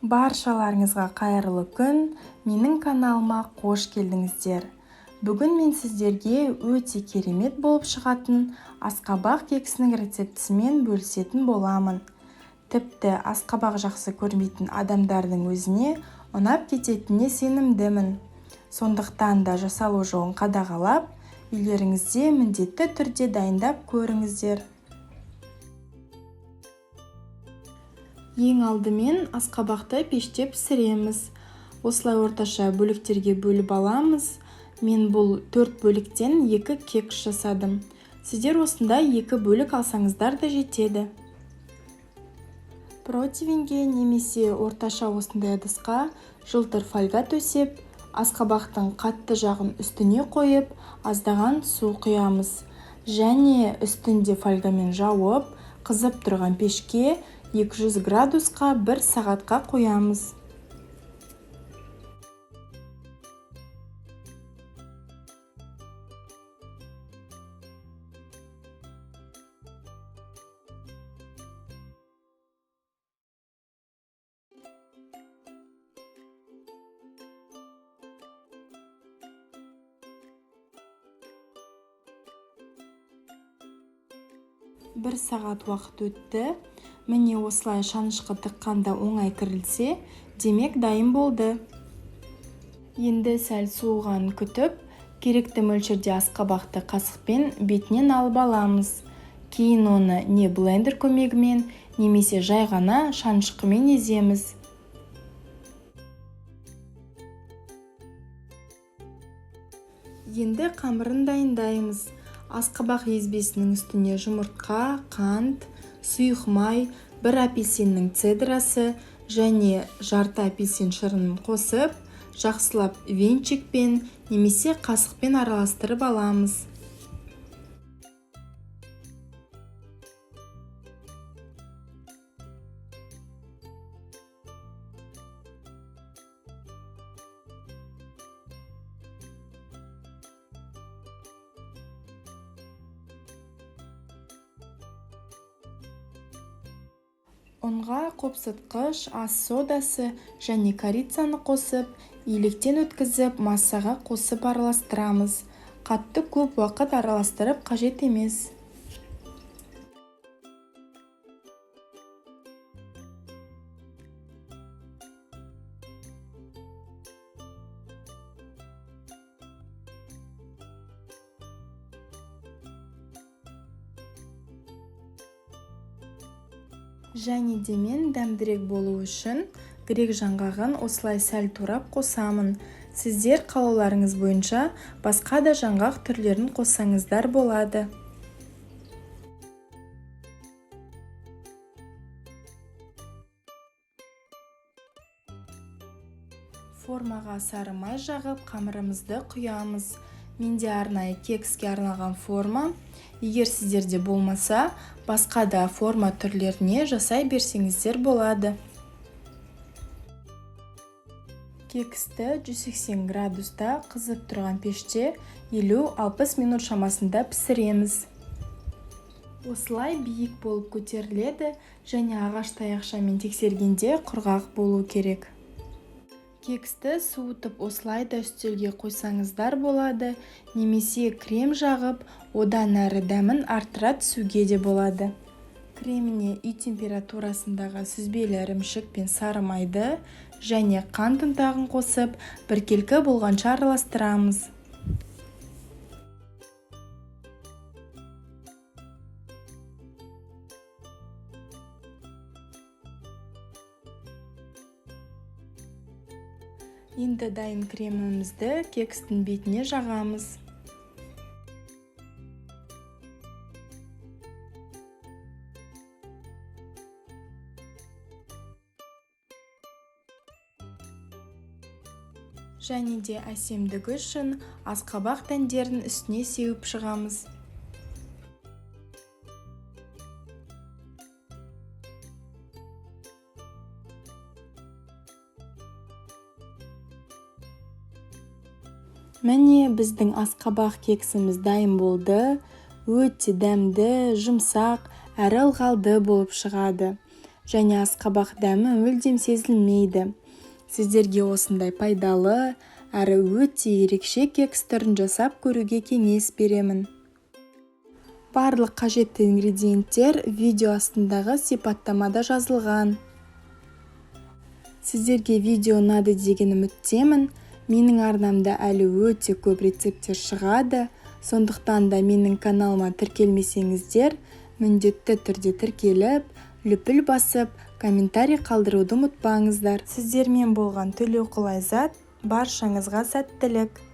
Баршаларыңызға қайырлы күн, менің каналыма қош келдіңіздер. Бүгін мен сіздерге өте керемет болып шығатын асқабақ кексінің рецептісімен бөлісетін боламын. Тіпті асқабақ жақсы көрмейтін адамдардың өзіне ұнап кететініне сенімдімін. Сондықтан да жасалу жолын қадағалап, үйлеріңізде міндетті түрде дайындап көріңіздер. Ең алдымен асқабақты пеште пісіреміз. Осылай орташа бөліктерге бөліп аламыз. Мен бұл 4 бөліктен 2 кекс жасадым. Сіздер осындай 2 бөлік алсаңыздар да жетеді. Противенге немесе орташа осындай ыдысқа жылтыр фольга төсеп, асқабақтың қатты жағын үстіне қойып, аздаған су құямыз. Және үстінде фольгамен жауып, қызып тұрған пешке 200 градусқа 1 сағатқа қоямыз. Бір сағат уақыт өтті. Міне осылай шанышқы тыққанда оңай кірілсе, демек дайын болды. Енді сәл суығанын күтіп, керекті мөлшерде асқабақты қасықпен бетінен алып аламыз. Кейін оны не блендер көмегімен, немесе жай ғана шанышқымен еземіз. Енді қамырын дайындаймыз. Асқабақ езбесінің үстіне жұмыртқа, қант, сұйық май, бір апельсиннің цедрасы және жарты апельсин шырынын қосып, жақсылап венчикпен немесе қасықпен араластырып аламыз. Ұнға қопсытқыш, ас содасы және корицаны қосып, електен өткізіп, массаға қосып араластырамыз. Қатты көп уақыт араластырып қажет емес. Және де мен дәмдірек болу үшін грек жаңғағын осылай сәл турап қосамын. Сіздер қалауларыңыз бойынша басқа да жаңғақ түрлерін қоссаңыздар болады. Формаға сары май жағып, қамырымызды құямыз. Менде арнайы кекске арналған форма. Егер сіздерде болмаса, басқа да форма түрлеріне жасай берсеңіздер болады. Кексті 180 градуста қызып тұрған пеште 50-60 минут шамасында пісіреміз. Осылай биік болып көтеріледі және ағаш таяқшамен тексергенде құрғақ болу керек. Кексті суытып осылай да үстелге қойсаңыздар болады, немесе крем жағып, одан әрі дәмін арттыра түсуге де болады. Креміне үй температурасындағы сүзбелі ірімшік пен сары майды және қант ұнтағын қосып, біркелкі болғанша араластырамыз. Енді дайын кремімізді кекстің бетіне жағамыз. Және де әсемдігі үшін асқабақ дәндерін үстіне сеуіп шығамыз. Міне біздің асқабақ кексіміз дайын болды. Өте дәмді, жұмсақ, әрі ылғалды болып шығады. Және асқабақ дәмі мүлдем сезілмейді. Сіздерге осындай пайдалы әрі өте ерекше кекс түрін жасап көруге кеңес беремін. Барлық қажетті ингредиенттер видео астындағы сипаттамада жазылған. Сіздерге видео ұнады деген үміттемін. Менің арнамда әлі өте көп рецепттер шығады, сондықтан да менің каналыма тіркелмесеңіздер, міндетті түрде тіркеліп, лүпіл басып, комментарий қалдыруды ұмытпаңыздар. Сіздермен болған Төлеуқұл Айзат. Баршаңызға сәттілік!